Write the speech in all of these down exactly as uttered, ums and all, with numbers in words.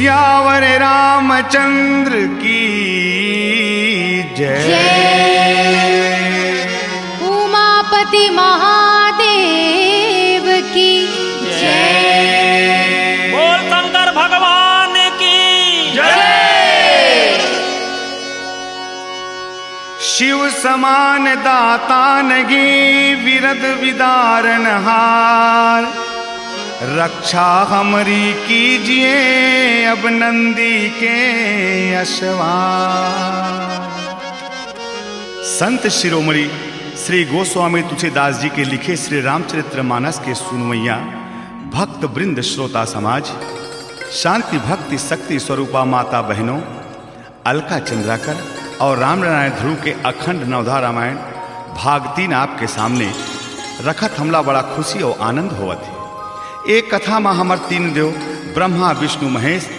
सियावर रामचंद्र की जय। जय। उमापति महादेव की जय। बोल शंकर भगवान की जय। शिव समान दाता नहीं, विरद विदारण हार। रक्षा हमरी कीजिए, अब नंदी के अशवार। संत शिरोमणि श्री गोस्वामी तुलसीदास जी के लिखे श्री रामचरित्र मानस के सुनवैया भक्त वृंद, श्रोता समाज, शांति भक्ति शक्ति स्वरूपा माता बहनों, अलका चंद्राकर और रामनारायण ध्रुव के अखंड नवधा रामायण भाग तीन आपके सामने रखत हमला बड़ा खुशी और आनंद होवत हे। ए कथा म हमर तीन देव ब्रह्मा, विष्णु, महेश,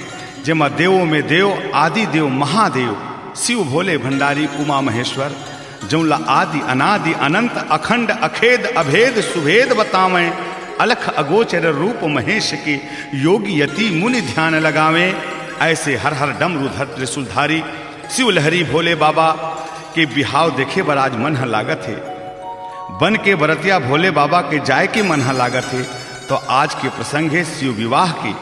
जेमा देवों में देव, आदि देव, महादेव, शिव, भोले, भंडारी, उमा, महेश्वर, जौन ला आदि, अनादि, अनंत, अखंड, अखेद, अभेद, सुभेद बतावें, अलख अगोचर रूप महेश के, योगी यति मुनि ध्यान लगावें। ऐसे हर हर डमरूधर त्रिशूलधारी शिव लहरी भोले बाबा के बिहाव देखे बर आज मन ह लागत हे। बन के बरतिया भोले बाबा के जाय के मन ह लागत हे। तो आज के प्रसंग हे शिव विवाह के,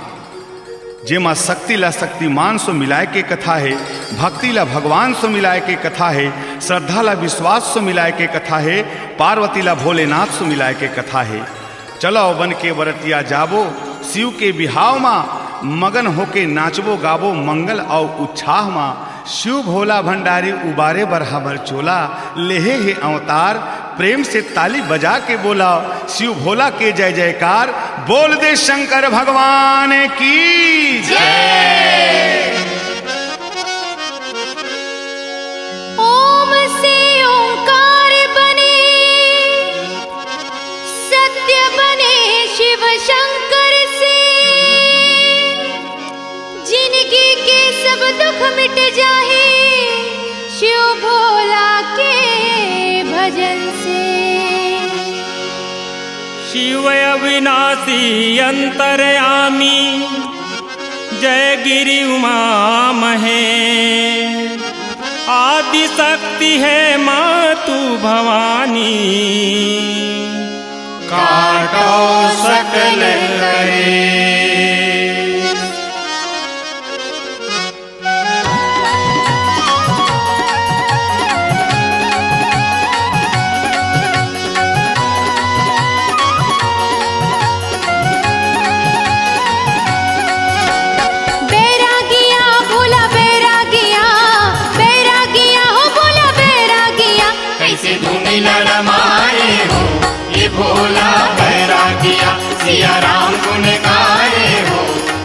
जेमा शक्ति ला शक्तिमान सो मिलाय के कथा हे, भक्ति ला भगवान सो मिलाय के कथा हे, श्रद्धा ला विश्वास सो मिलाय के कथा हे, पार्वती ला भोलेनाथ सो मिलाय के कथा हे। चलो बन के बरतिया जाबो, शिव के बिहाव मा मगन होके नाचबो गाबो, मंगल अउ उत्साह मा शिव भोला भंडारी उबारे बर हमर चोला, लेहे हे अवतार। प्रेम से ताली बजा के बोला शिव भोला के जय जयकार। बोल दे शंकर भगवान की जय। ओम से ओंकार बने, सत्य बने शिव शंकर से। जिनगी के सब दुख मिट जाही शिव भोला के भजन से। शिव अविनाशी अंतर्यामी, जय गिरि उमा महेश। आदि शक्ति हे मातु भवानी, काटो सकल कलेश। बैरागिया भोला बैरागिया, बैरागिया हो भोला बैरागिया। कैसे धुनी लड़माए हो ये भोला बैरागिया, सिया राम गुण गाए हो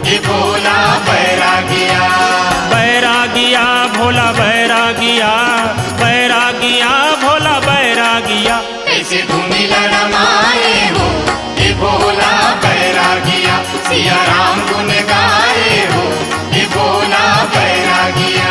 ये भोला बैरागिया। बैरागिया भोला बैरागिया, बैरागिया भोला बैरागिया। कैसे धुनी लड़माए हो ये भोला बैरागिया, सिया राम गुण गाए हो ये भोला बैरागिया।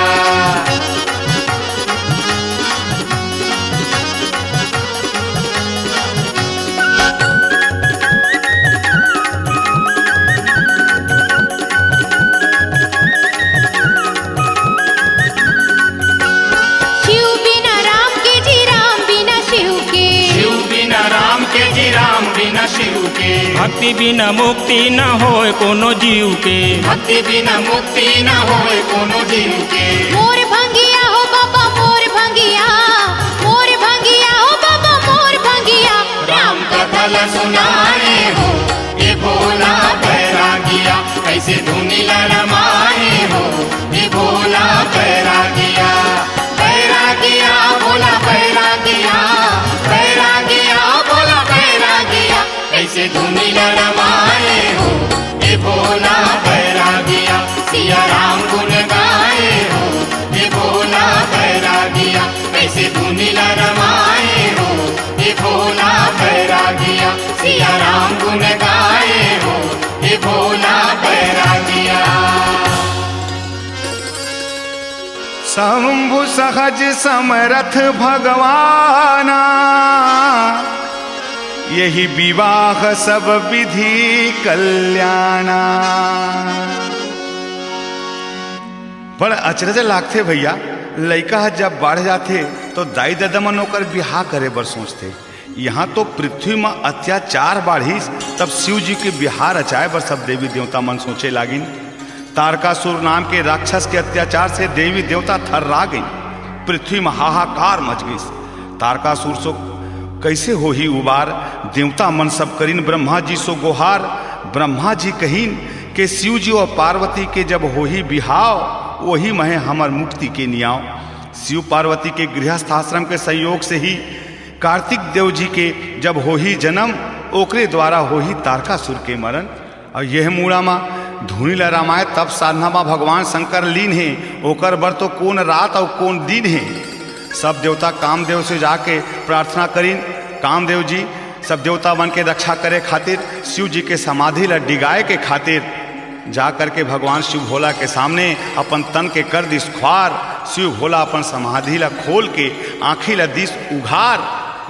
शिव बिना राम के जी, राम बिना शिव के। शिव बिना राम के जी, राम बिना शिव के। भक्ति बिना मुक्ति न होय कोनो जीव के। भक्ति बिना मुक्ति न होय कोनो जीव के। मोर भंगिया हो बाबा, मोर भंगिया, मोर भंगिया हो बाबा, मोर भंगिया। राम कथा ला सुनाए हो ये भोला बैरागिया, कैसे धुनी लड़माए हो ये भोला बैरागिया। बैरागिया भोला बैरागिया, बैरागिया भोला बैरागिया। कैसे धुनी लड़माए हो ये भोला बैरागिया, सिया राम गुण गाए हो ये भोला बैरागिया। कैसे धुनी लड़माए हो ये भोला बैरागिया, सिया राम गुण गाए हो ये भोला बैरागिया। शंभु सहज समरथ भगवाना, यही विवाह सब विधि कल्याणा। बड़ अचरज लागथे भइया, लइका ह जब बाढ़ जाथे, तो दाई ददा मन ओकर बिहाव करे बर सोचथे। इहाँ तो पृथ्वी म अत्याचार बाढ़िस, तब शिव जी के बिहाव रचाए बर सब देवी देवता मन सोचे लागिन। तारकासुर नाम के राक्षस के अत्याचार से देवी देवता थर्रा गइन। पृथ्वी म हाहाकार मच गइस। तारकासुर सो कइसे होही उबार? देवता मन सब करिन ब्रह्मा जी सो गोहार। ब्रह्मा जी कहिन के शिव जी अउ पार्वती के जब होही बिहाव, ओही महे हमर मुक्ति के नियाव। शिव पार्वती के गृहस्थ आश्रम के संयोग से ही कार्तिक देव जी के जब होही जन्म, ओकरे द्वारा होही तारकासुर के मरण। अउ यह मूड़ा म धुनी ल रमाए तप साधना म भगवान शंकर लीन हे, ओकर बर तो कोन रात अउ कोन दिन हे। सब देवता कामदेव से जाके प्रार्थना करिन, कामदेव जी सब देवता मन के रक्षा करे खातिर, शिव जी के समाधि ल डिगाए के खातिर जा करके भगवान शिव भोला के सामने अपन तन के कर दिस खुवार। शिव भोला अपन समाधि ल खोल के आँखी ल दिस उघार।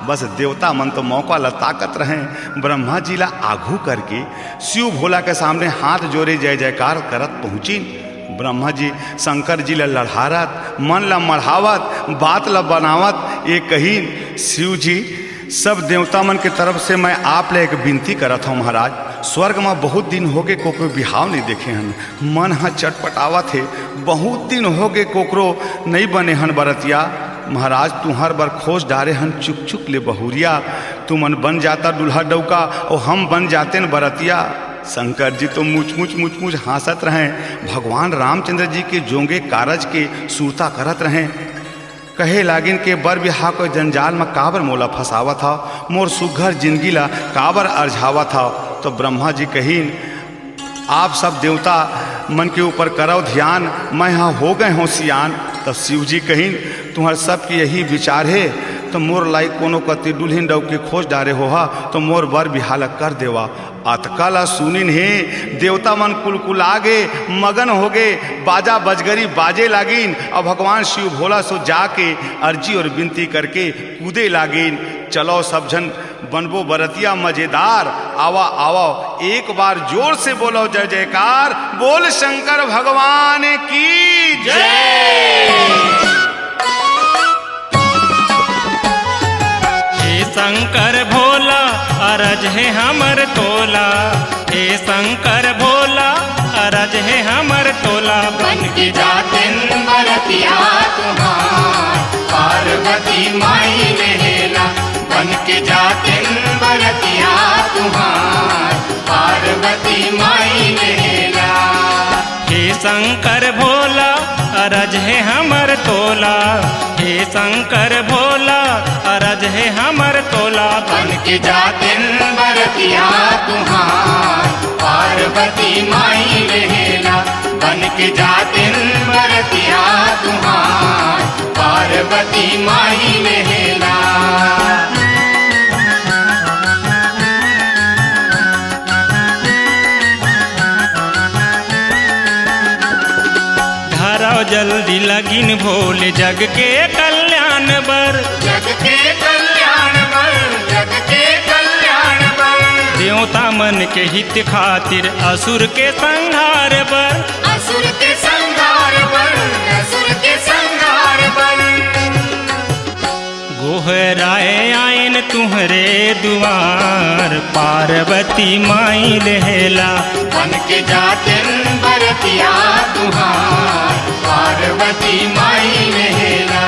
बस देवता मन तो मौका ल ताकत रहें, ब्रह्मा जी ल आघू करके शिव भोला के सामने हाथ जोरे जय जयकार करत पहुँचिन। ब्रह्मा जी शंकर जी ल लड़हारत, मन ल मढ़ावत, बात ल बनावत ये कहिन, शिव जी, सब देवता मन के तरफ से मैं आप ले एक विनती करत हौं महाराज, स्वर्ग म बहुत दिन होगे कोकरो बिहाव नइ देखे हन, मन ह चटपटावत हे, बहुत दिन होगे कोकरो नइ बने हन बरतिया। महाराज तुंहर बर खोज डारे हन चुक चुक ले बहुरिया, तुमन बन जाता दूल्हा डउका अउ हम बन जातेन बरतिया। शंकर जी तो मुचमुच मुचमुच हाँसत रहें, भगवान रामचंद्र जी के जोंगे कारज के सुरता करत रहें। कहे लागिन के बर बिहाव के जंजाल म काबर मोला फंसावत हव, मोर सुघर जिनगी ला काबर अरझावत हव। तो ब्रह्मा जी कहिन, आप सब देवता मन के ऊपर करव ध्यान, मैं ह हो गए हों सियान। तब शिव जी कहिन, तुंहर सबके यही विचार हे, तो मोर लाइक कोनो कति दुल्हिन डउकी खोज डारे होहा, तो मोर बर बिहाव ल कर देवा। अतका ला सुनिन हे, देवता मन कुलकुला गे, मगन होगे, बाजा बजगरी बाजे लागिन। अब भगवान शिव भोला सो जाके अर्जी अउ विनती करके कूदे लागिन। चलो सब झन बनबो बरतिया मजेदार, आवा आवा एक बार जोर से बोलो जय जयकार, बोल शंकर भगवान की जय। हे शंकर भोला, अरज हे हमर तोला। हे शंकर भोला, अरज हे हमर तोला। बन के जातेन बरतिया तुंहर, पार्वती माई लेहेला। बन के जातेन बरतिया तुंहर, पार्वती माई लेहेला। हे शंकर भोला, अरज हे हमर तोला। हे शंकर भोला, अरज हे हमर तोला। बन के जातेन बरतिया तुंहर, पार्वती माई लेहेला। बन के जातेन बरतिया तुंहर, पार्वती माई लेहेला। धरव जल्दी लगिन भोले जग के कल्याण बर। जग के कल्याण बर, जग के कल्याण बर। देवता मन के हित खातिर असुर के संहार बर। असुर के संहार बर, असुर के संहार बर। गोहराए आएन तुंहरे दुआर, पार्वती माई लेहेला। बन के जातेन बरतिया तुंहर, पार्वती माई लेहेला।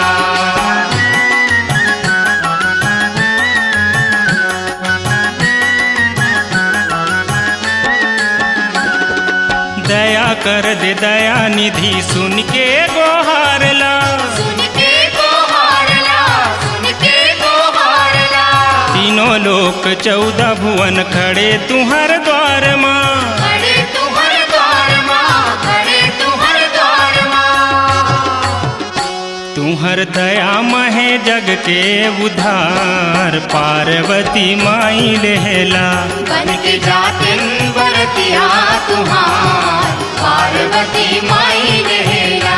दया कर दे दया निधि, सुन के गोहार ला। सुन के गोहार ला, सुन के गोहार ला। तीनों लोक चौदह भुवन खड़े तुंहर द्वार मा। खड़े तुंहर द्वार मा, खड़े तुंहर द्वार मा। तुंहर दया महे जग के उद्धार, पार्वती माई लेहेला। बन के जातेन बरतिया तुंहर, पार्वती माई लेहेला।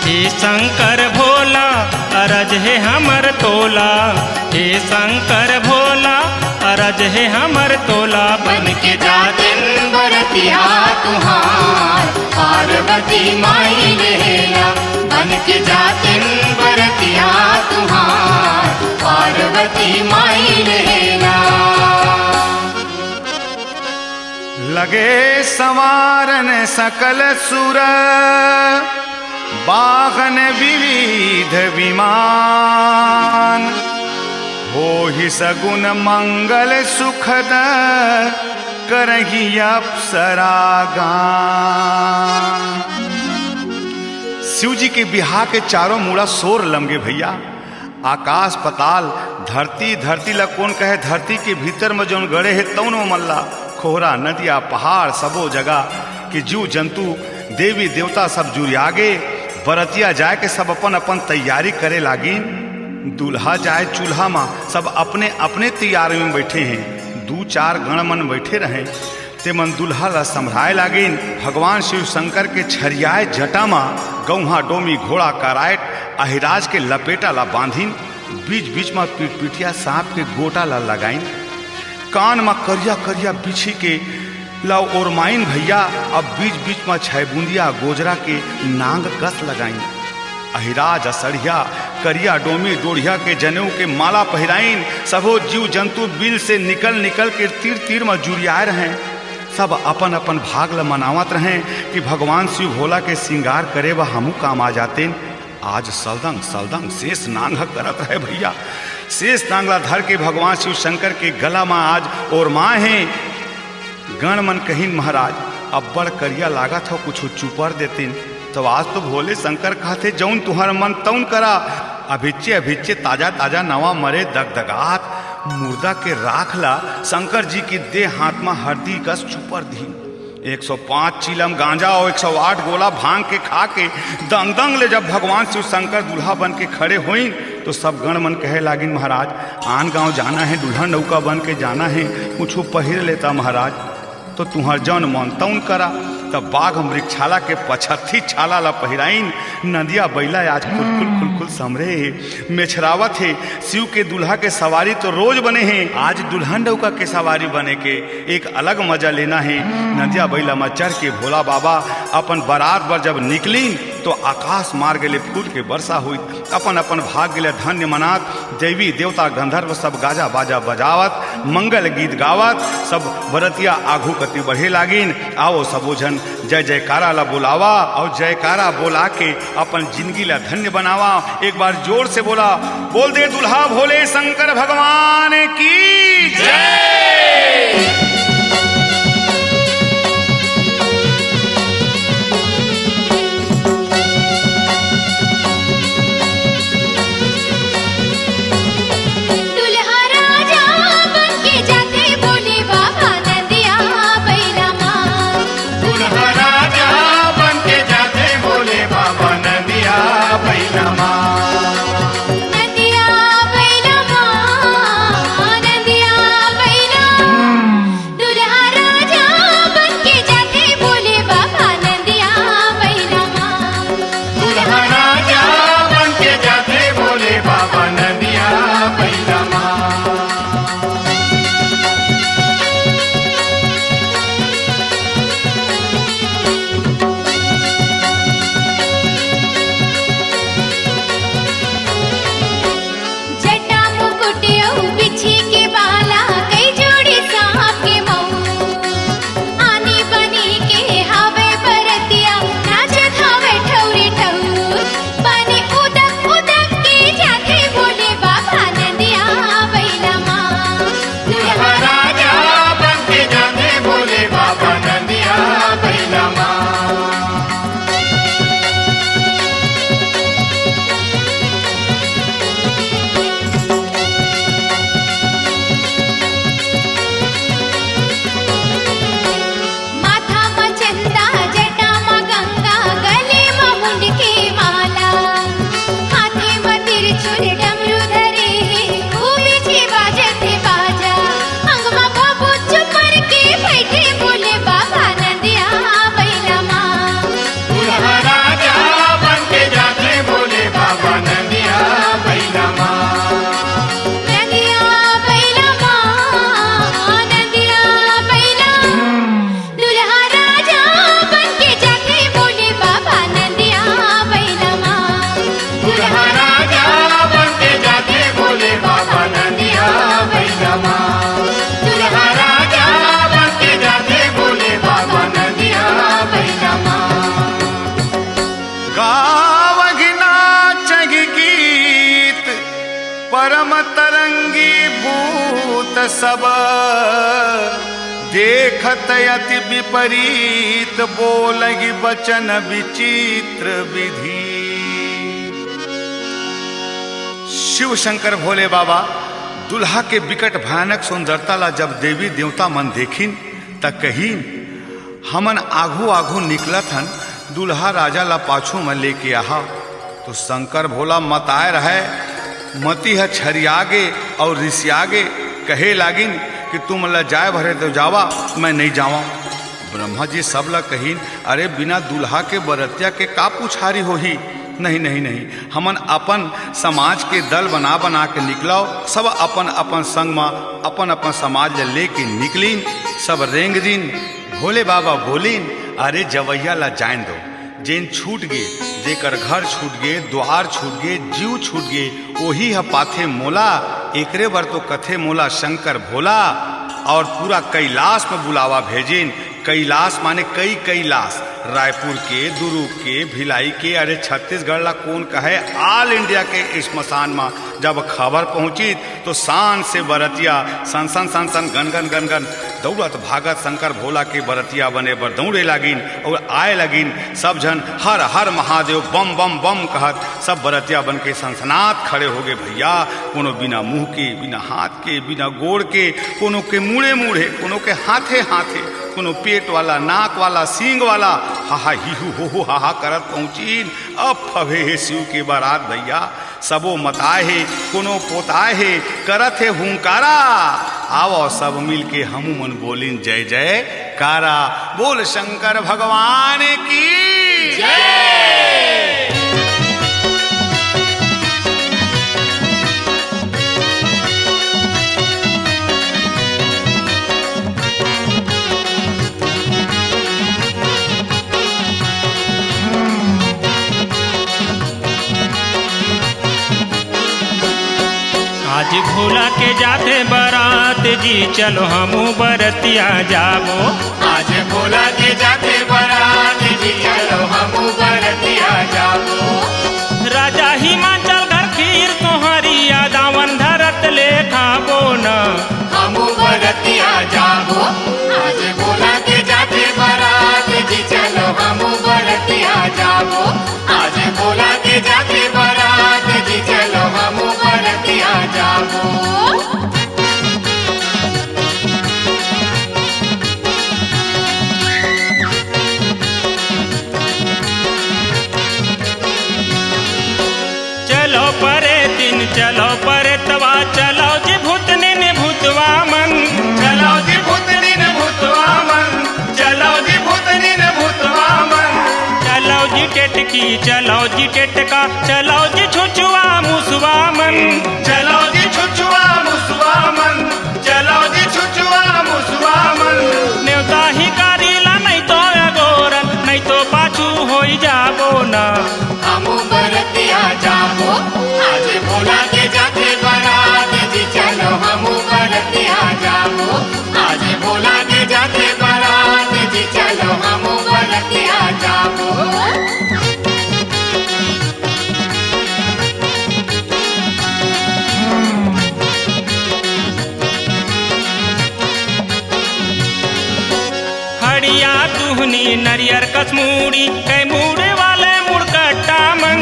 हे शंकर भोला, अरज हे हमर तोला। हे शंकर भोला, आज हे हमर तोला बन के जातिन बरतिया तुहार, पार्वती माई लेला। बन के जातिन बरतिया तुहार, पार्वती माई लेला। लगे संवारन सकल सुर, बाहन विविध विमान। होही सगुन मंगल सुखद, करही अप्सरा गान। शिव जी के बिहाव के चारों मुड़ा सोर लमगे भइया। आकाश पताल, धरती, धरती ला कोन कहे, धरती के भीतर म जउन गड़े हे तउन म मल्ला, खोहरा, नदिया, पहाड़, सबो जगह के जीव जंतु, देवी देवता सब जुरिया गे। बरतिया जाए के सब अपन अपन तैयारी करे लागिन। दूल्हा जाए चूल्हा म, सब अपने अपने तैयारी म बइठे हें। दू चार गण मन बइठे रहें। ते मन दूल्हा ला संभराए लागिन। भगवान शिव शंकर के छरियाए जटा म गौहा, डोमी, घोड़ा, कराएट अहिराज के लपेटा ला बांधिन। बीच बीच म पिटपिटिया सांप के गोटा ला लगाइन। कान म करिया करिया बिछी के ला ओरमाइन भइया। अब बीच बीच म छै बूंदिया गोजरा के नांग कस लगाइन। अहिराज असड़िया, करिया डोमी डोढ़िया के जनेऊ के माला पहिराइन। सबो जीव जंतु बिल से निकल निकल के तीर तीर म जुरियाए रहें। सब अपन अपन भाग ल मनावत रहें कि भगवान शिव भोला के सिंगार करे बर हमू काम आ जातेन। आज सलदंग सलदंग शेष नांग ह करत रहे भइया। शेष नांग ला धर के भगवान शिव शंकर के गला म आज ओरमाए हें। गण मन कहिन, महाराज, अब्बड़ करिया लागत हव, कुछु चुपर देतिन। तो आज तो भोले शंकर कहथे, जउन तुहर मन तउन करा। अभिच्चे अभिच्चे ताजा ताजा नवा मरे दगदगात मुर्दा के राख ला शंकर जी के देह हाथ म हरदी कस चुपर दिहिन। एक सौ पाँच चीलम गांजा अउ एक सौ आठ गोला भांग के खा के दंग दंग ले जब भगवान शिव शंकर दूल्हा बन के खड़े होइन, तो सब गण मन कहे लागिन, महाराज, आन गांव जाना हे, दुल्हन नौका बन के जाना हे, कुछु पहिर लेता महाराज, तो तुहर जउन मन तउन करा। तब बाघ मृगछाला के पछत्थी छाला ला पहिराइन। नदिया बइला आज खुलखुल खुलखुल समरे हे, मेछरावत हे। शिव के दूल्हा के सवारी तो रोज बने हे, आज दुल्हन नौका के सवारी बने के एक अलग मजा लेना हे। नदिया बइला म चढ़ के भोला बाबा अपन बरात बर जब निकलिन, तो आकाश मार्ग ले फूल के वर्षा होइस। अपन अपन भाग्य ले धन्य मनात देवी देवता गंधर्व सब गाजा बाजा बजावत मंगल गीत गावत सब बरतिया आघू कति बढ़े लागिन। आओ सबो झन जय जयकारा ला बोलावा अउ जयकारा बोला के अपन जिंदगी ला धन्य बनावा। एक बार जोर से बोला, बोल दे दुल्हा भोले शंकर भगवान की जय। दुल्हा राजा बन के जाथे भोले बाबा नंदिया बइला मा। दुल्हा राजा बन के जाथे भोले बाबा नंदिया बइला मा। नंदिया बइला मा, नंदिया बइला। दुल्हा राजा बन के जाथे भोले बाबा नंदिया बइला मा। दुल्हा राजा बन के जाथे भोले बाबा नंदिया बइला मा। सब, देखत अति विपरीत, बोलहि बचन विचित्र विधि। शिव शंकर भोले बाबा दुल्हा के बिकट भयानक सुंदरता ला जब देवी देवता मन देखिन, त कहिन, "हमन आघू आघू निकलत हन, दुल्हा राजा ला पाछू म लेके आहा।" तो शंकर भोला मताए रहय, मती ह छरिया गे अउ रिसिया गे, कहे लागिन कि "तुमन ला जाए भरे तो जावा, मैं नइ जावंव।" ब्रह्मा जी सब ला कहिन, "अरे, बिना दुल्हा के बरतिया के का पुछारी होही? नहीं, नहीं, नहीं, हमन अपन समाज के दल बना बना के निकलव।" सब अपन अपन संग म अपन अपन समाज ला लेके निकलिन, सब रेंग दिन। भोले बाबा बोलिन, "अरे, जवैया ला जाएन दो, जेन छूट गे, जेकर घर छूट गे, द्वार छूट गे, जीव छूट गे, ओही ह पाथे मोला, एकरे बर तो कथे मोला शंकर भोला।" और पूरा कैलाश म बुलावा भेजिन। कैलाश माने कई कैलाश, रायपुर के, दुर्ग के, भिलाई के, अरे छत्तीसगढ़ ला कोन कहे, all India के श्मशान म जब खबर पहुंचिस तो शान से बरतिया सन सन सन सन गन गन गन गन दौड़त भागत शंकर भोला के बरतिया बने बर दौड़े लागिन और आए लागिन। सब झन हर हर महादेव बम बम बम कहत सब बरतिया बन के सनसनात खड़े हो गे भैया। कोनो बिना मुंह के, बिना हाथ के, बिना गोड़ के, कोनो के मुड़े मुड़े, कोनो के हाथे हाथे, कोनो पेट वाला, नाक वाला, सींग वाला, हा हा ही हू हो हो हा हा करत पहुंचिन। अब फवे हे शिव के बारात भैया, सबो मताए हे, कोनो पोताए हे, करत हे हुंकारा। आवो सब मिलके हमू मन बोलिन जय जयकारा। बोल शंकर भगवान की जय। आज भोला के जाथे बरात जी, चलो हमू बरतिया जाबो। आज भोला के जाथे बरात जी, चलो हमू बरतिया जाबो। राजा हिमाचल घर खीर सोहरिया, दावन धरत ले खाबो न। हमू बरतिया जाबो। आज भोला के जाथे बरात जी, चलो हमू बरतिया जाबो। आज भोला के जाथे बरात जी, चलो हमू बरतिया जाबो। चलो परे दिन, चलो परे तवा, चलो जी भूतनिन भूतवा मन। चलो जी भूतनिन भूतवा मन। चलो जी भूतनिन भूतवा मन। चलो जी टेटकी, चलो जी टेटका, चलो जी छुछुआ मुसवा मन। चलो जी छुछुआ मुसवा मन। चलो जी छुछुआ मुसवा मन। नेवता ही कारीला नहीं तो अगोरन, नहीं तो पाछू होई जाबो ना। हमू बरतिया जाबो, आज भोला के जाथे बरात जी, चलो हमू बरतिया जाबो। आज भोला के जाथे बरात जी, चलो हमू बरतिया जाबो। हड़िया दुहनी नरियर कस मूड़ी, कई मूड़ी वाले मुड़कट्टा मन।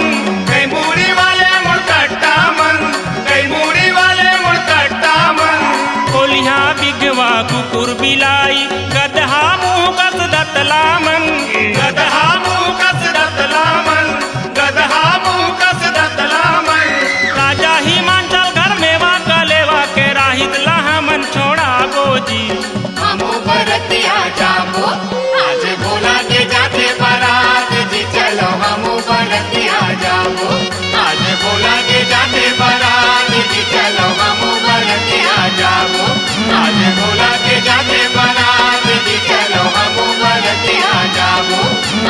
कई मूड़ी वाले मुड़कट्टा मन। कई मूड़ी वाले मुड़कट्टा मन। कोलिहा बिगवा कुकुर बिलाई, गदहा मुंह कस दतला मन। गदहा मुंह कस दतला मन। गदहा मुंह कस दतला मन। राजा हिमांचल घर मेवा कलेवा के राहित ला हमन छोड़ाबो जी। हमू बरतिया जाबो, आज भोला के जाथे बरात जी, चलो हमू बरतिया जाबो। आज भोला के जाथे बरात जी, चलो हमू बरतिया जाबो। आज भोला के जाथे बरात जी, चलो हमू बरतिया जाबो।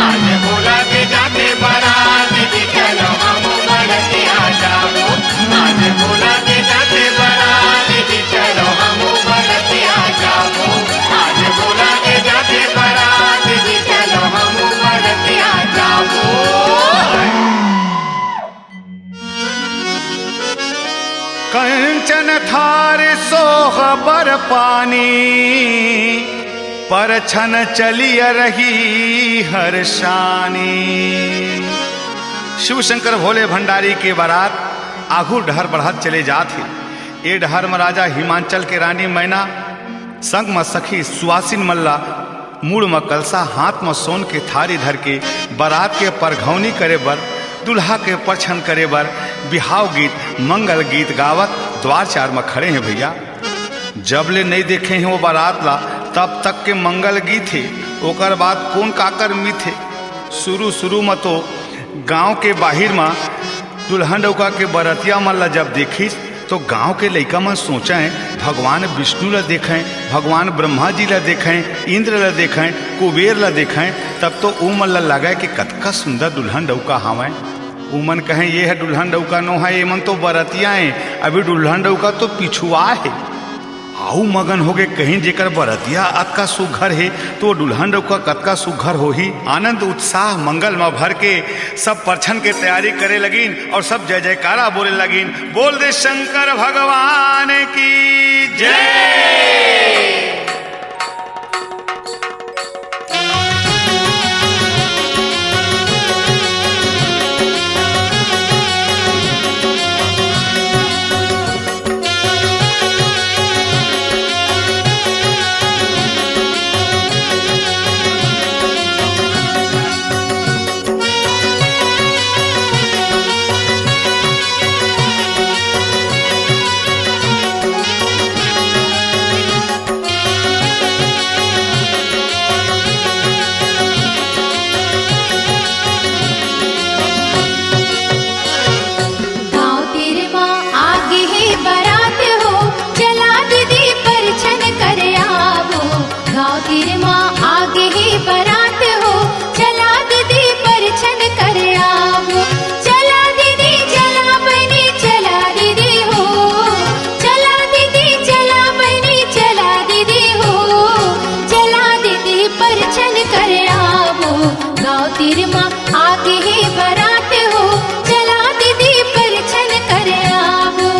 आज भोला के जाथे बरात जी, चलो हमू बरतिया जाबो। आज भोला के जाथे बरात जी, चलो हमू बरतिया जाबो। आज भोला के जाथे बरात जी, चलो हमू बरतिया जाबो। कंठ चन थार सोह बर पानी, परछन चलिय रही हरषानी। शिव शंकर भोले भंडारी के बारात आघू डहर बढ़त चले जात हे। ए डहर म राजा हिमांचल के रानी मैना संग म सखी सुवासिन मन ला मुड़ म कलसा, हाथ म सोन के थारी धर के बरात के परघौनी करे बर, दूल्हा के परछन करे बर बिहाव गीत, मंगल गीत गावत द्वार चार म खड़े हे भैया। जब ले नइ देखे हे वो बरात ला, तब तक के मंगल गीत हे, ओकर बाद कोन काकर मीत हे। शुरू-शुरू म तो गांव के बाहिर म दुल्हन डउका के बरतिया मन ला जब देखिस, तो गांव के लइका मन सोचें, भगवान विष्णु ला देखें, भगवान ब्रह्मा जी ला देखें, इंद्र ला देखें, कुबेर ला देखें, तब तो उमन ला लगे कि कतका सुंदर दुल्हन डउका हावय। उमन कहें, "ये ह दुल्हन डउका नो हे, एमन तो बरतिया हे, अभी दुल्हन डउका तो पिछुआ हे।" आऊ मगन होगे कहिन, "जेकर बरतिया अतका सुघर हे, तो दुल्हन डउका कतका सुघर होही।" आनंद उत्साह मंगल म भर के सब परछन के तैयारी करे लगिन और सब जय जयकारा बोले लगिन, "बोल दे शंकर भगवान की जय।" गांव तीर म आगे हे बरात हो, चला दीदी परछन कर आबो। गांव तीर म आगे हे बरात हो, चला दीदी परछन कर आबो। चला दीदी, चला बहिनी, चला दीदी हो। चला दीदी, चला बहिनी, चला दीदी हो। चला दीदी परछन कर आबो। गांव तीर म आगे हे बरात हो, चला दीदी परछन कर आबो।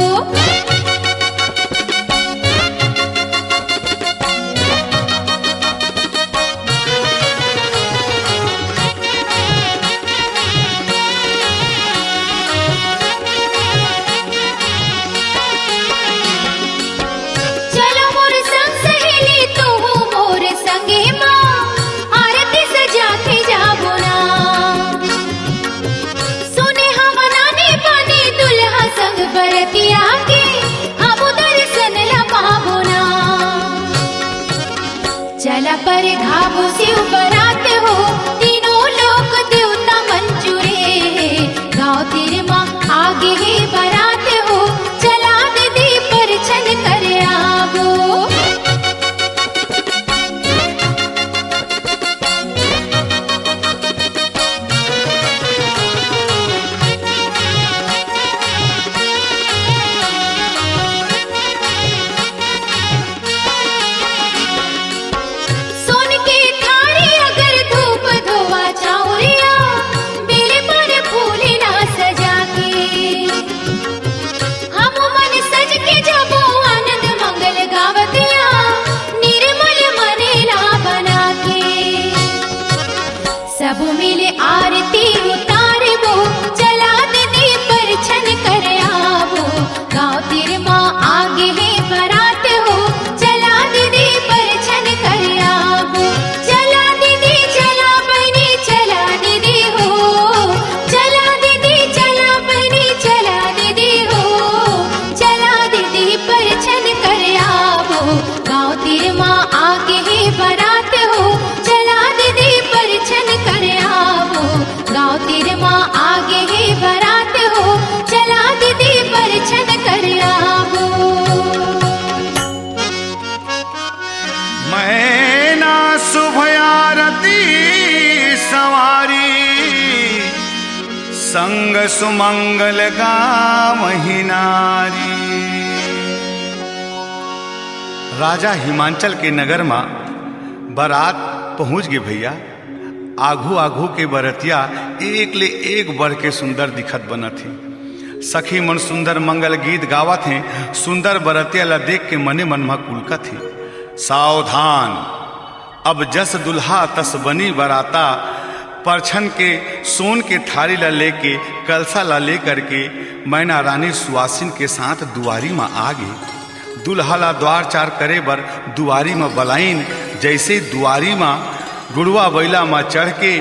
चलो मोर संग सहेली, तू मोर संगे माँ, आरती सजा के जाबो ना। सुने हवा नानी पानी दुल्हा संग बरतिया के, हम दर्शन ला पाबो ना। चला परघाबो शिव बरात हो, तीनों लोक देवता मन जुरे हे। गांव तीर म आगे हे बरात हो, चला दीदी परछन कर आबो। सोन के थारी अगर धूप धोवा चाउरिया, बेल पर फूल ना सजा के। हम मन सज के जाबो आनंद मंगल गावतिया, निर्मल मने ला बना के। सब मिल आरती उतारबो, चला दीदी परछन कर आबो। गांव तीर म आगे हे बरात हो, चला दीदी परछन कर आबो। चला दीदी, चला बहिनी, चला दीदी हो। चला दीदी, चला बहिनी, चला दीदी हो। चला दीदी परछन कर आबो। गांव तीर म आगे हे बरात हो, चला दीदी परछन कर आबो। गांव तीर म आगे हे बरात हो, चला दीदी परछन कर आबो। मैना शुभ आरती संवारी, संग सुमंगल गावही नारी। राजा हिमांचल के नगर म बरात पहुंच गे भैया। आघू आघू के बरतिया एक ले एक बढ़ के सुंदर दिखत बनत हे। सखी मन सुंदर मंगल गीत गावत हें, सुंदर बरतिया ला देख के मने मन म कुलकत हे। सावधान, अब जस दुल्हा तस बनी बराता। परछन के सोन के थारी ला लेके, कलसा ला लेकर के मैना रानी सुवासिन के साथ दुआरी म आ गे। दुल्हा ला द्वार चार करे बर दुआरी म बलाइन। जैसे दुआरी म गुड़वा बइला म चढ़ के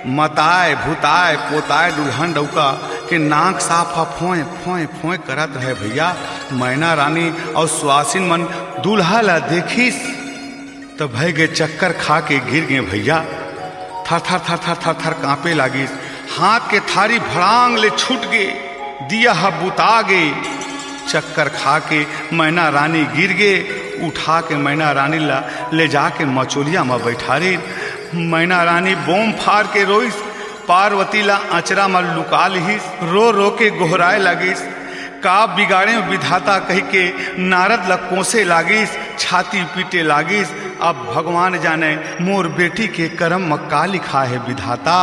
मताय, भुताय, पोताय दुल्हन डउका के नाक साफ ह फोंय, फोंय, फोंय करत रहे भइया। मैना रानी अउ सुवासिन मन दुल्हा ला देखिस त भय गे, चक्कर खा के गिर गे भइया। थर थर थर थर थर थर कांपे लागिस। हाथ के थारी भड़ांग ले छूट गे, दिया ह बुता गे। चक्कर खा के मैना रानी गिर गे। उठा के मैना रानी ला ले जाके मचोलिया म बैठारिन। मैना रानी बोम फार के रोइस, पार्वती ला अचरा म लुका लिहिस, रो रो के गोहराए लागिस। का बिगाड़े विधाता कहिके नारद ला कोसे लागिस, छाती पीटे लागिस। अब भगवान जाने मोर बेटी के करम म का लिखा हे विधाता।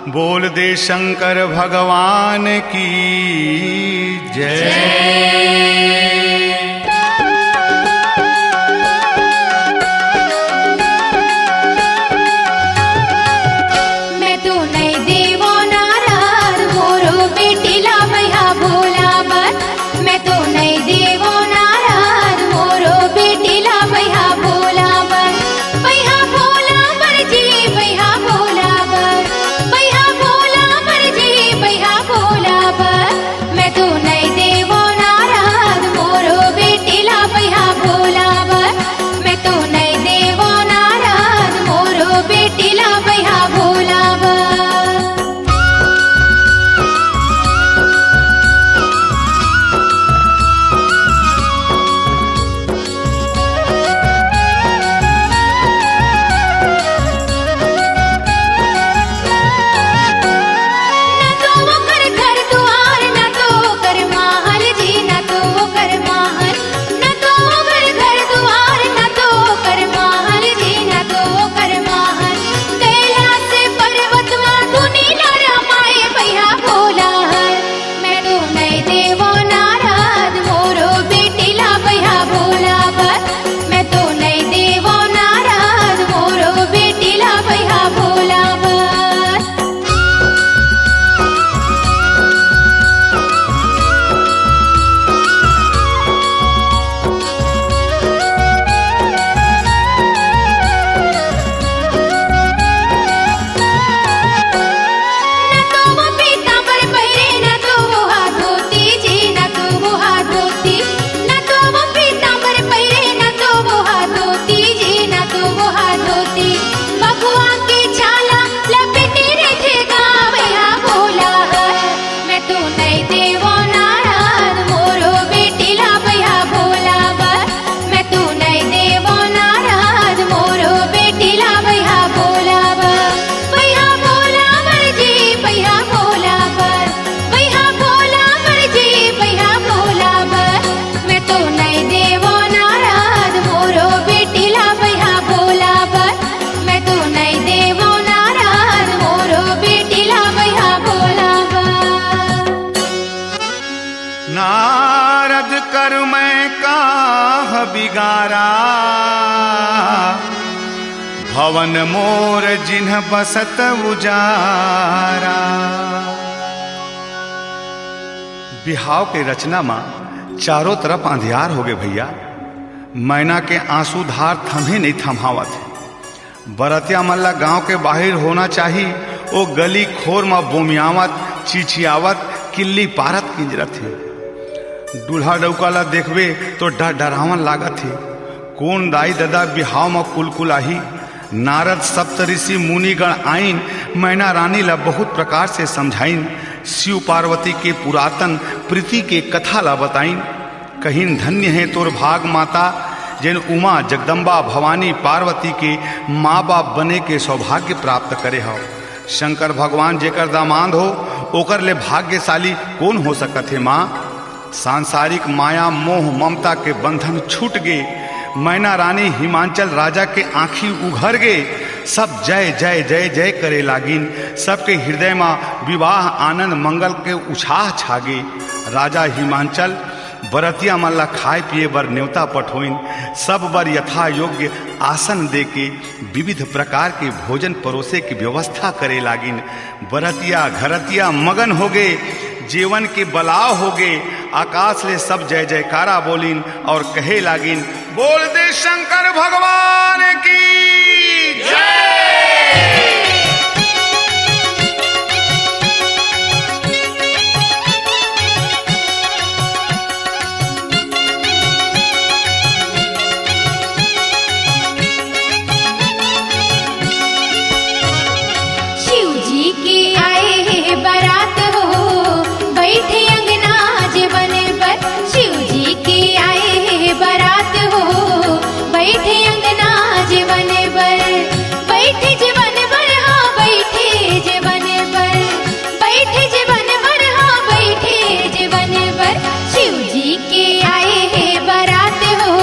बोल दे शंकर भगवान की जय। मैं तो नइ देवो नारद, मोरो बेटी ला बइहा भोला बर। मैं तो नइ देवो नारद, मोरो बेटी ला बइहा भोला बर। बइहा भोला बर जी, बइहा भोला बर। बइहा भोला बर जी, बइहा भोला बर। मैं तो नइ देवो नारद, मोरो बेटी ला बइहा भोला बर। मैं तो नइ देवो नारद, मोरो बेटी ला बइहा भोला बर। ना तो ओकर घर दुआर, ना तो ओकर महल जी, ना तो ओकर महल। ना तो ओकर घर दुआर, ना तो ओकर महल जी, ना तो ओकर महल। कैलाश पर्वत मा दुनी ला रमाए बइहा भोला हर। मैं तो नइ देवो नारद, मोरो बेटी ला बइहा भोला बर। मैं तो नइ देवो नारद, मोरो बेटी ला बइहा भोला बर। ना तो वो पीतांबर पहिरे, ना तो वो हा धोती जी, ना तो वो हा धोती। ना तो वो पीतांबर पहिरे, ना तो वो हा धोती जी, ना तो वो हा धोती। बघवा के छाला लपेटे रहिथे गा बइहा भोला हर। मैं तो नइ देवो नारद, मोरो बेटी ला बइहा भोला बर। मैं तो नइ देवो नारद, मोरो बेटी ला बइहा भोला बर। बइहा भोला बर जी, बइहा भोला बर। बइहा भोला बर जी, बइहा भोला बर। मैं तो नइ देवो नारद, मोरो बेटी ला बइहा भोला बर। मैं तो नइ देवो नारद, मोरो बेटी ला बइहा भोला बर। नारद कर मैं काह बिगारा, भवन मोर जिन्ह बसत उजारा। बिहाव के रचना म चारों तरफ अंधियार होगे भइया। मैना के आंसू धार थमहे नइ थमहावत हे। बरतिया मन ला गांव के बाहिर होना चाही, ओ गली खोर म बोमियावत, चिचियावत, किल्ली पारत किंजरत हे। दूल्हा डउका ला देखबे तो डर डरावन लागत हे। कोन दाई ददा बिहाव म कुलकुलाही? नारद सप्तऋषि मुनिगण आइन, मैना रानी ला बहुत प्रकार से समझाइन। शिव पार्वती के पुरातन प्रीति के कथा ला बताइन। कहिन, धन्य हे तोर भाग माता, जेन उमा जगदम्बा भवानी पार्वती के माँ बाप बने के सौभाग्य प्राप्त करे हव। शंकर भगवान जेकर दामाद हो, ओकर ले भाग्यशाली कोन हो सकत हे माँ? सांसारिक माया मोह ममता के बंधन छूट गे। मैना रानी हिमांचल राजा के आँखी उघर गे। सब जय जय जय जय करे लागिन। सबके हृदय म विवाह आनंद मंगल के उछाह छागे। राजा हिमांचल बरतिया मन ला खाए पिए बर नेवता पठोइन। सब बर यथा योग्य आसन देके विविध प्रकार के भोजन परोसे के व्यवस्था करे लागिन। बरतिया घरतिया मगन होगे, जेवन के बलाव होगे। आकाश ले सब जय जयकारा बोलिन और कहे लागिन, "बोल दे शंकर भगवान की जय।" शिव जी के आए हे बारात हो, बैठे अंगना जेवन बर। शिव जी के आए हे बारात हो, बैठे अंगना जेवन बर। बैठे जेवन बर, हाँ, बैठे जेवन बर। बैठे जेवन बर, हाँ, बैठे जेवन बर। शिव जी के आए हे बारात हो,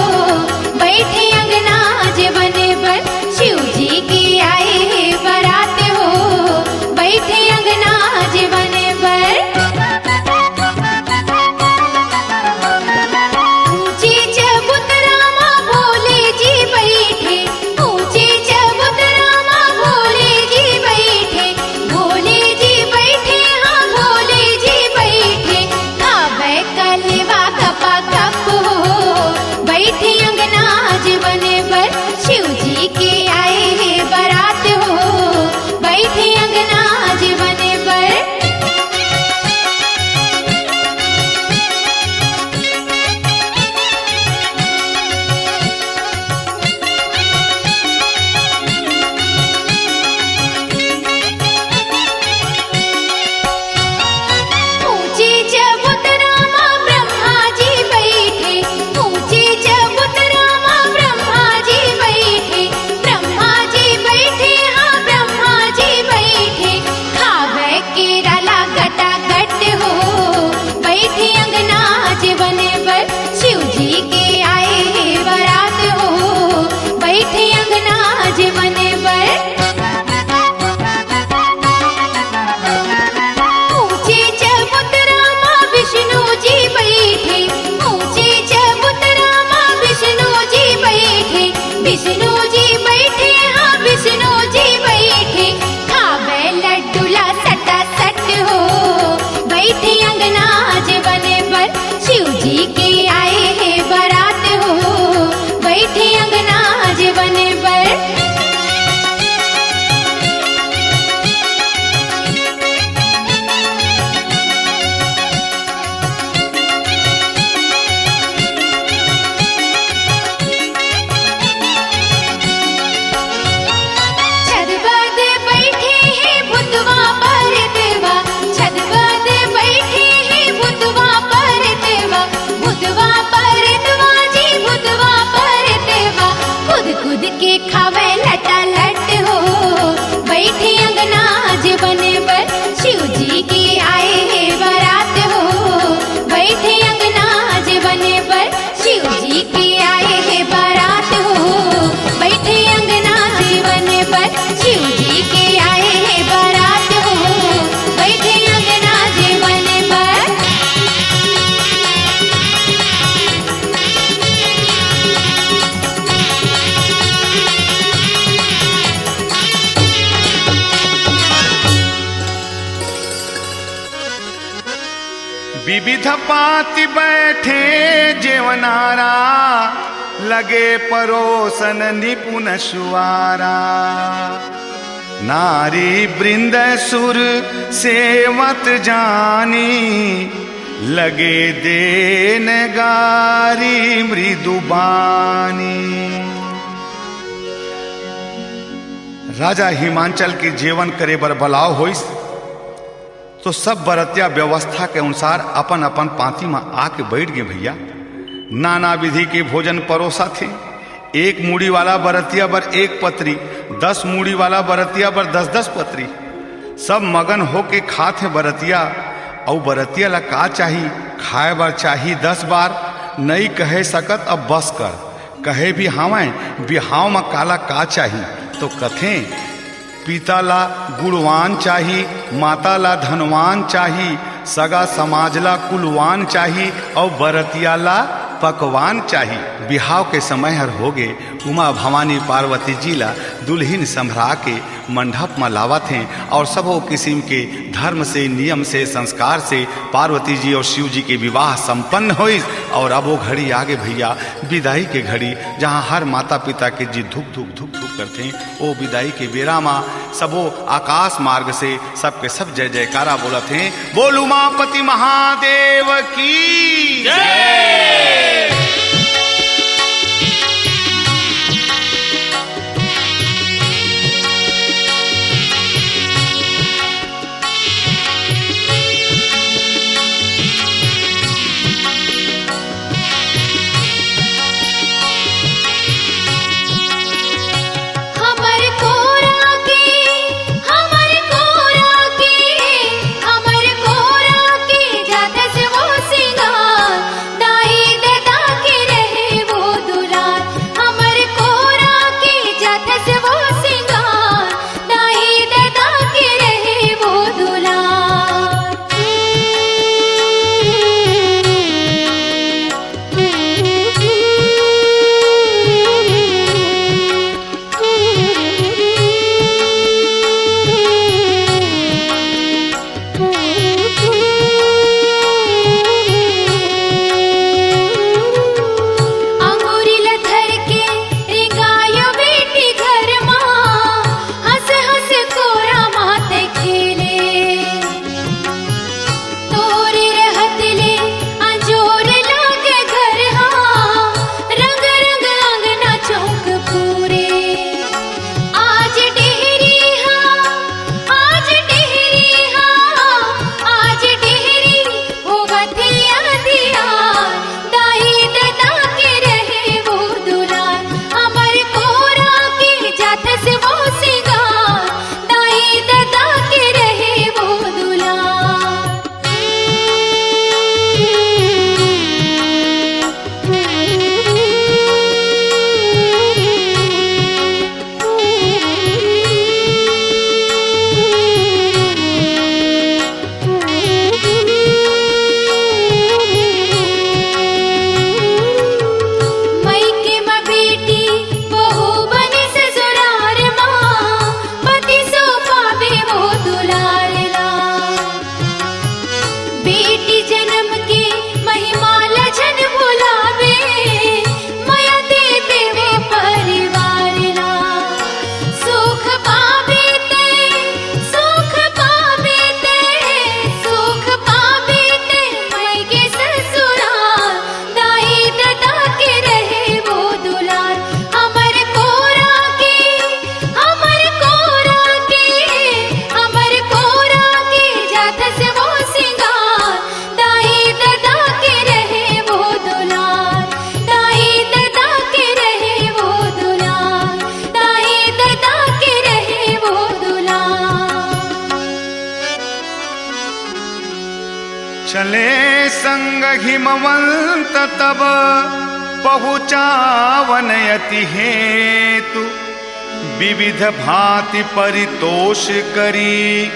बैठे अंगना जेवन बर। शिव जी के आए हे बारात हो, बैठे अंगना जेवन बर। ऊंचे चबूतरा मा भोले जी बैठे, ऊंचे चबूतरा मा भोले जी बैठे, भोले जी बैठे, हाँ, भोले जी बैठे। खावे कलेवा गपा गप हो, बैठे अंगना जेवन बर। शिव जी के आए हे बारात हो, बैठे अंगना जेवन बर। ऊंचे चबूतरा मा ब्रह्मा जी बैठे, ऊंचे चबूतरा मा ब्रह्मा जी बैठे, ब्रह्मा जी बैठे, हाँ, ब्रह्मा जी बैठे। खावे केरा ला गटागट हो, बैठे अंगना जेवन बर। शिव जी के आए हे बारात हो, बैठे अंगना जेवन बर। ऊंचे चबूतरा मा विष्णु जी बैठे, ऊंचे चबूतरा मा विष्णु जी बैठे, विष्णु जी बैठे, हाँ, विष्णु जी बैठे। खावे लड्डू ला सटा सट हो, बैठे अंगना जेवन बर। शिव जी के आए हे बारात हो, बैठे अंगना जेवन बर। छत बद बैठे हे भूतवा परतवा, छत बद बैठे हे भूतवा परतवा, भूतवा परतवा जी, भूतवा परतवा। कूद कूद के खावे लटा लट हो, बैठे अंगना जेवन बर। शिव जी के आए हे बारात हो, बैठे अंगना जेवन बर। शिव जी के आए हे बारात हो, बैठे अंगना जेवन बर। शिव जी के आए हे बारात हो, बैठे अंगना जेवन बर। विविध पाती बैठे जेवनारा, लगे परोसन निपुन सुवारा। नारी वृंद सुर सेवत जानी, लगे देन गारी मृदु बानी। राजा हिमांचल के जेवन करे बर बलाव होइस, तो सब बरतिया व्यवस्था के अनुसार अपन अपन पांती म आके बैठ गे भैया। नाना विधि के भोजन परोसा थे। एक मूड़ी वाला बरतिया बर एक पतरी, दस मूड़ी वाला बरतिया बर दस दस पतरी। सब मगन होके खात हे बरतिया। अउ बरतिया ला का चाही? खाए बर चाही दस बार, नई कहे सकत अब बस कर। कहे भी हावय, बिहाव म काला का चाही? तो कथें, पिता ला गुणवान चाही, माता ला धनवान चाही, सगा समाज ला कुलवान चाही, अउ बरतिया ला पकवान चाही। बिहाव के समय हर होगे, उमा भवानी पार्वती जी ला दुल्हिन संभरा के मंडप म लावत हें अउ सबो किसिम के धर्म से, नियम से, संस्कार से पार्वती जी अउ शिव जी के विवाह संपन्न होइस। अउ अब वो घड़ी आगे भैया, बिदाई के घड़ी, जहाँ हर माता पिता के जी धुक धुक धुक धुक करथे। ओ बिदाई के बेरा म सबो आकाश मार्ग से सबके सब जय जयकारा बोलत हें, बोल उमापति महादेव की जय। चले संग हिमवंत तब पहुँचावन अति हेतु, विविध भांति परितोष करी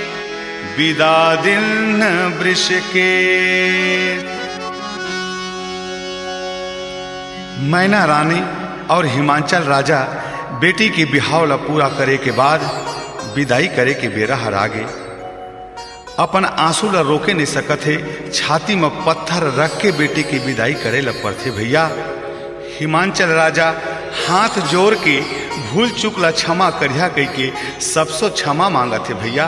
बिदा दिन वृष के। मैना रानी अउ हिमांचल राजा बेटी के बिहाव ला पूरा करे के बाद बिदाई करे के बेरा हर आगे। अपन आंसू ला रोके नइ सकत हे, छाती म पत्थर रख के बेटी के बिदाई करे ला परथे भैया। हिमांचल राजा हाथ जोर के भूल चूक ला क्षमा करिहा कहिके सबसो क्षमा मांगत हे भैया।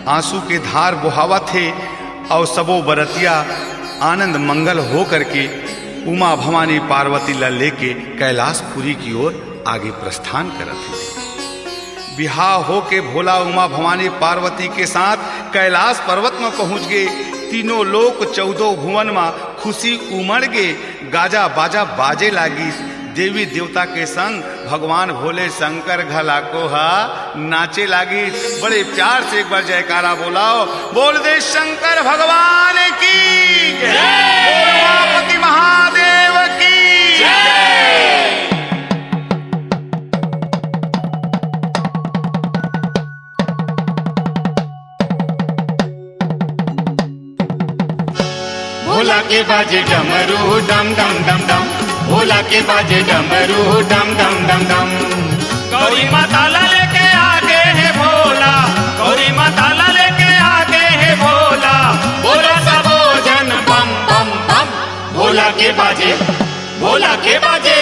आंसू के धार बोहावत हे अउ सबो बरतिया आनंद मंगल हो करके उमा भवानी पार्वती ला लेके कैलाशपुरी की ओर आगे प्रस्थान करत हे। बिहाव होके भोला उमा भवानी पार्वती के साथ कैलाश पर्वत म पहुंच गे। तीनों लोक चौदो भुवन म खुशी उमड़ गे। गाजा बाजा बाजे लागिस। देवी देवता के संग भगवान भोले शंकर घला को हा नाचे लागिस। बड़े प्यार से एक बार जयकारा बोलाओ, बोल दे शंकर भगवान की जय। बोल उमापति महादेव की जय। भोला के बाजे डमरू डम डम डम डम। भोला के बाजे डमरू डम डम डम डम। गौरी माता ला लेके आगे हे भोला, गौरी माता ला लेके आगे हे भोला। बोला सबो झन बम बम बम। भोला के बाजे, भोला के बाजे,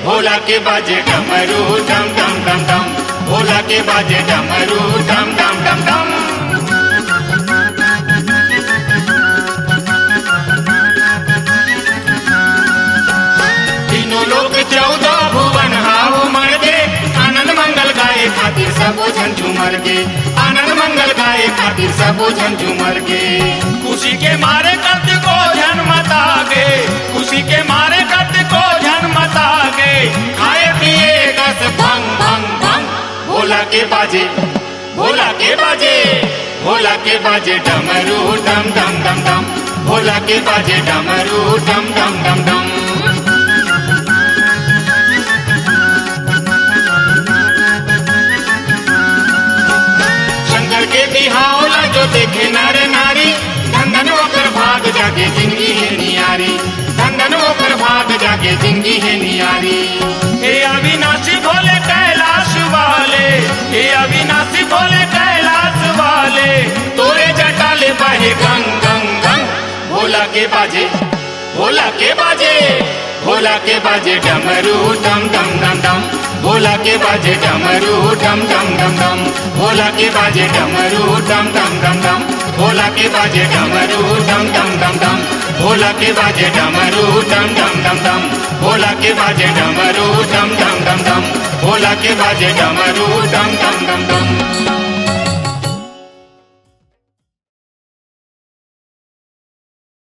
भोला के बाजे डमरू डम डम डम डम। भोला के बाजे डमरू डम डम डम डम। तीनों लोक चौदह भुवन हाव मर गे। आनंद मंगल गाए खातिर सबो झन झूमर गे। आनंद मंगल गाए खातिर सबो झन झूमर गे। खुशी के मारे कतको झन मता गे। खुशी के मारे कतको झन मता गे। खाए पिए कस भंग भंग भंग। भोला के बाजे, भोला के बाजे, भोला के बाजे डमरू डम डम डम डम। भोला के बाजे डमरू डम डम डम डम। शंकर के बिहाव ला जो देखे नर नारी, धन धन ओकर भाग जागे जिंदगी हे नियारी। धन धन ओकर भाग जागे जिंदगी हे नियारी। हे अविनाशी भोले कैलाश वाले, हे अविनाशी भोले कैलाश वाले, तोरे जटा ले बहे गंग गंग गंग। भोला के बाजे, भोला के बाजे, भोला के बाजे डमरू डम डम डम डम। भोला के बाजे डमरू डम डम डम डम। भोला के बाजे डमरू डम डम डम डम। भोला के बाजे डमरू डम डम डम डम। भोला के बाजे डमरू डम डम डम डम। भोला के बाजे डमरू डम डम डम डम। भोला के बाजे डमरू डम डम डम डम।